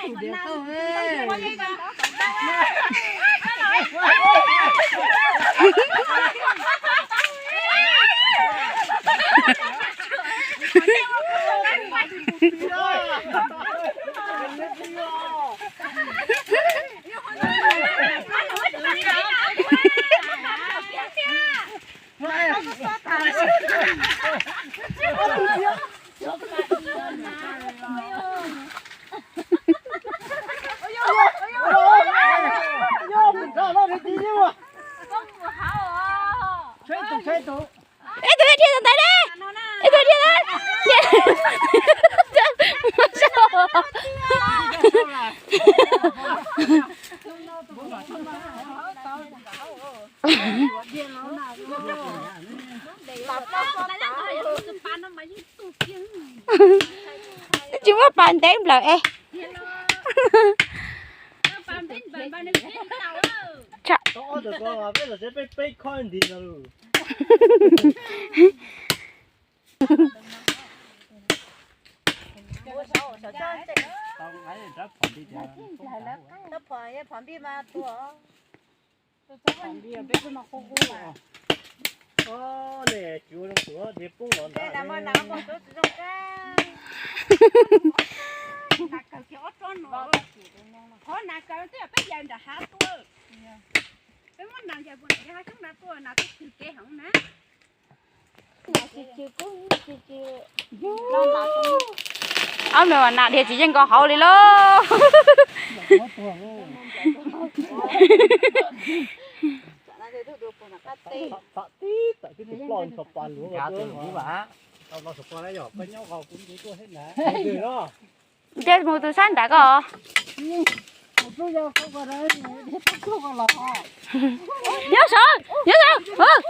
Ib tug dhia ntawd ne. Ib tug dhia ntawd. Tsis muaj pas ntev nplawm es. Qhov nas kaws twb yog peb yaws nram hav tuaj. Peb muab nas yaws puag nram hav xyoob na tuaj, nas twb twg kev heev na. Ob me nas dhia tsis yeej nkaus hauv li lauj. Ntiab mus tus sab nram ko. Nyob saum, nyob saum.